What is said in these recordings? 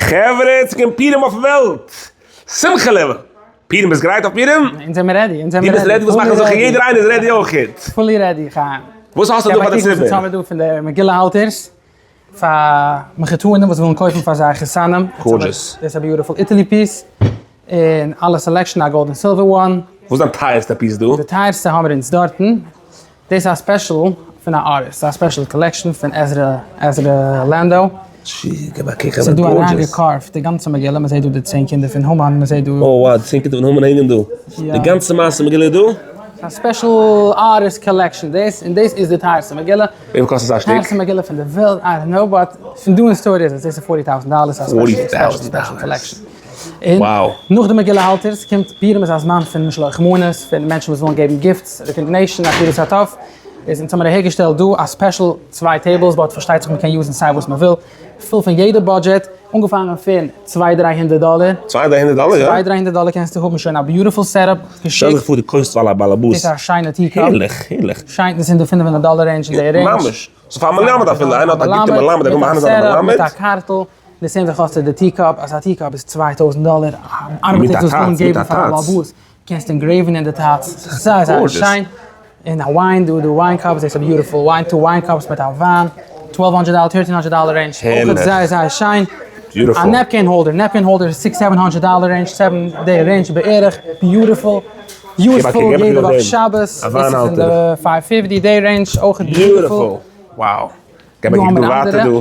חברה, ס'קומט פורים אויפן וועלט! שמחה level! פורים ביסט גרייט אויף פורים? אונז זעמיר ready, אונז זעמיר דו ביסט ready. ready וואס מאכן זיכער יעדער איינער איז ready אויכעט. Fully ready חיים. וואס האסטו דא פאר די ציבור? וואס האמיר דא פון די מגילה האלטערס פאר מחותנים וואס ווילן קויפן פאר זייער חתנים. Gorgeous. דאס איז א beautiful Italy piece. און אלע selection א gold און silver one. וואס איז דיין טייערסטע piece דא? די טייערסטע האמיר אונז דארטן. דאס איז א special פון א ארטיסט, ס'איז א special collection פון עזרא עזרא לענדאו. געב א קוק ס'איז דא אריינגע carved די גאנצע מגילה, מ'זעט דא די צען קינדער פון המן, מ'זעט דא. Oh wow, די צען קינדער פון המן הענגען דא. די גאנצע מעשה מגילה איז דא? ס'איז א special artist collection דאס, און דאס איז די טייערסטע מגילה. וויפיל קאסט אזא שטיק? טייערסטע מגילה פון די וועלט, I don't know, but פון דא אין store איז עס, דאס איז forty thousand דאלער, ס'איז א special special collection. און נאך די מגילה האלטערס קומט פורים איז א זמן פון משלוח מנות, פון מענטשן וואס ווילן געבן gifts, recognition, הכרת הטוב, איז אונז האמיר אהערגעשטעלט דא א special צוויי tables, but פארשטייט זיך מ'קען use ן סיי וואס מ'וויל, פול פון יעדע budget, אנגעפאנגען פון צוויי דריי הונדערט דאלער. צוויי דריי הונדערט דאלער, יא? צוויי דריי הונדערט דאלער קענסטו האבן שוין א beautiful setup, געשיקט. שטעל זיך פאר דו קויפסט פאר א באלעבאס. דאס איז א שיינע teacup. הערליך, הערליך. שיין, דאס איז אין די פינף הונדערט דאלער range, אין די range. ממש. ס'איז פאר א מלמד אפילו, איינער האט א גוטע מלמד, ער וויל מהנה זיין א מלמד. מיט א קארטל. די same זאך האסטו די teacup, אז א teacup איז 2000 דאלער, ארבעטער זאלסט אן געבן פאר א באלעבאס, קענסט engrave ן אין די טאץ, זייער זייער שיין, און א wine דא, די wine cups, דאס איז beautiful wine, two wine cups מיט א וויין, twelve hundred דאלער, thirteen hundred דאלער range, אויך זייער זייער שיין, א napkin holder, napkin holder איז six seven hundred דאלער range, seven די range בערך, beautiful, useful יעדע וואך שבת, דאס איז אין די five fifty די range, אויך beautiful. געב א קוק דא ווייטער דא.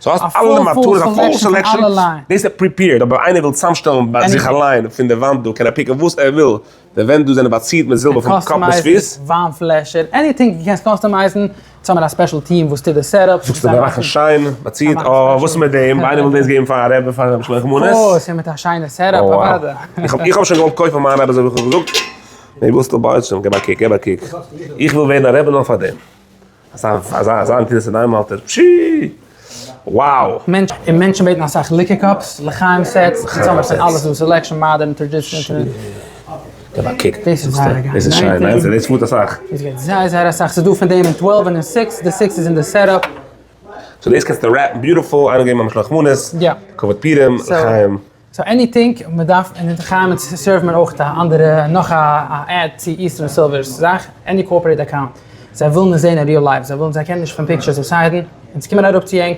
סאו האסט אלע מתנות, א full selection, דאס איז prepared, אבער איינער וויל צוזאמשטעלן ביי זיך אליין פון די וואנט דא קען ער pick ן וואס ער וויל, די ווענט דא זענען באצירט מיט זילבער פון קאפ ביז פיס. וויין פלעשער, anything דו קענסט customize ן, אונז האמיר א special team וואס טוט די setup. זאגסטו זיי מאכן שיין, באצירט, אה וואס איז מיט דעם, איינער וויל דאס געבן פאר א רבי פאר משלוח מנות. אה ס'איז מיט א שיינע setup אוודאי. איך האב שוין געוואלט קויפן מיין רבי אזוי ווי איך האב געזאגט, maybe we'll still buy some, געב א קוק, געב א קוק, איך וויל ווערן א רבי נאר פאר דעם. אזא אזא אזא נטילת ידיים האלטער. פשי! Wow! מענטש און מענטשן בעטן אסאך liquor cups, לחיים sets, אונז האמער פון אלעס דא, selection, modern, traditional. געב א קוק. דאס איז זייער גייל. דאס איז שיין, ניין? דאס פארט אסאך. דאס גייט זייער זייער אסאך, ס'איז דא פון דעם אין twelve און אין six, די six איז אין די setup. So דאס קענסטו wrap ן beautiful, איינער געבן א משלוח מנות, כבוד פורים, לחיים. So anything מען דארף און אין חיים אונז serve מיר אויך א אנדערע נאך א add צו Eastern Silver's זאך, any corporate account, זיי ווילן עס זעהן אין real life, זיי ווילן זיי קענען נישט פון pictures decide ן, אונז קומען אראפ צו ענק,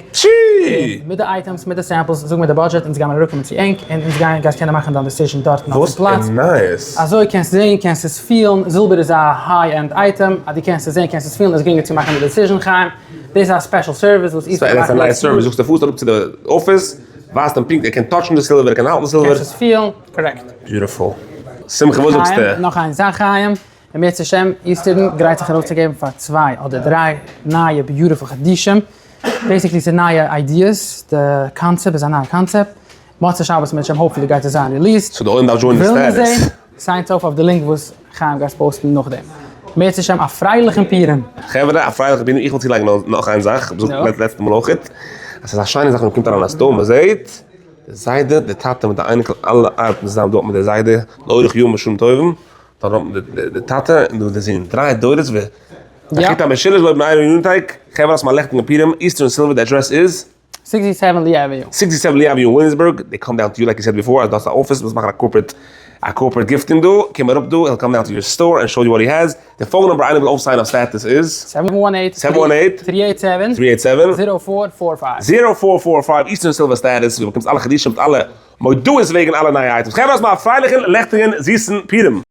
מיט די items מיט די samples, זאג מיר די budget אונז גיימער אראפקומען צו ענק און אונז גייען גייסט קענען מאכן דיין decision דארטן אויפן פלאץ, אזוי קענסט זעהן קענסט עס פילן, זילבער איז א high end item, אז דו קענסט עס זעהן קענסט עס פילן איז גרינגער צו מאכן די decision חיים, דאס איז א special service וואס Eastern מאכט לעצטנס. זאגסט דו פארסט אראפ צו די אפיס. ווייזט אים פונקט ער קען touch ן די silver ער קען האלטן silver. קענסט עס פילן, correct. Beautiful. שמחה וואס זאגסטו? נאך איין זאך חיים, אם ירצה השם Eastern גרייט זיך ארויסצוגעבן פאר צוויי אדער דריי נייע beautiful חידושים, basically ס'איז נייע ideas, די קאנצעפט איז א נייע קאנצעפט, מוצאי שבת אם ירצה השם hopefully גייט עס זיין released. So די עולם דארף join ן די status. Sign ט אויף אויף די link וואס חיים גייט post ן נאכדעם. אם ירצה השם א פרייליכן פורים. חברה א פרייליכן פורים, איך וויל צולייגן נאך איין זאך, כ'האב געזאגט לעצטע מאל אויכעט, אז ס'איז א שיינע זאך ווען מ'קומט אריין אין א store מ'זעהט די זיידע די טאטע מיט די אייניקל אלע ארבעטן צוזאם, דא האט מען די זיידע לאורך ימים ושנים טובים, דארט האט מען די טאטע און דא די זון, דריי דורות ו. החוט המשולש לא בני יונתק, חברה האסט מיר א לעכטיגן פורים, Eastern Silver די אדרעס איז? 67 Lee Avenue. 67 Lee Avenue אין וויליאמסבורג, they come down to you like you said before אז דו האסט א אפיס ווילסט מאכן א corporate א corporate gifting דא, קום אראפ דא, he'll come down to your store and show you what he has, די phone number איינער וויל אויפסיינען אויף status איז? 718 718 387 387 0445. 0445 Eastern Silver status, ווי באקומסט אלע חידושים מיט אלע מודעות וועגן אלע נייע items. חברה האסט מיר א פרייליכן לעכטיגן זיסן פורים.